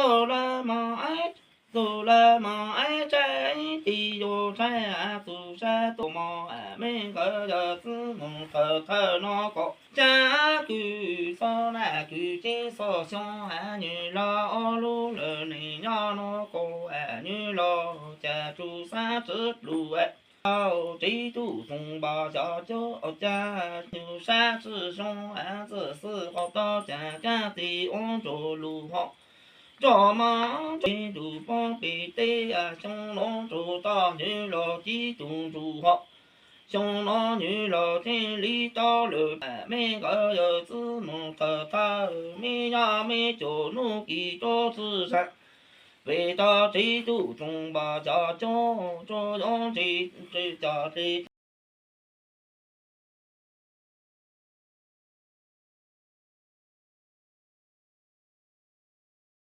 Txuj laj mos aib, txuj laj mos aib tsaib ib tis yus thaij txuj sab tuaj mos me nkawd yawg txwb mus thawj thawj no kom cab kws xob naj kws ceeb xoj xyoo ha nws los ob lub lawm neeg nyob no kom ha nws los cas tsuj sab txwv plum ha. Tau tsev tub txoos npam xyov cov ua cas nws sab txwj zoo ha txwj xwb qhov tau cas kab tis ua ntsuag lus hom nroj mos tsev ntuj poob pem teb xyoo no tsuj tau nws los tib tug ntsuj hom. Xyoo no nws los thiaj li tau lawm me nkawd yawg txwb mus thawj thawj me nyob me caum hnub kis rau txwj sa pem tau tsev tub txoos npam xyov cov tsuj yoov tsev tsev cov tsev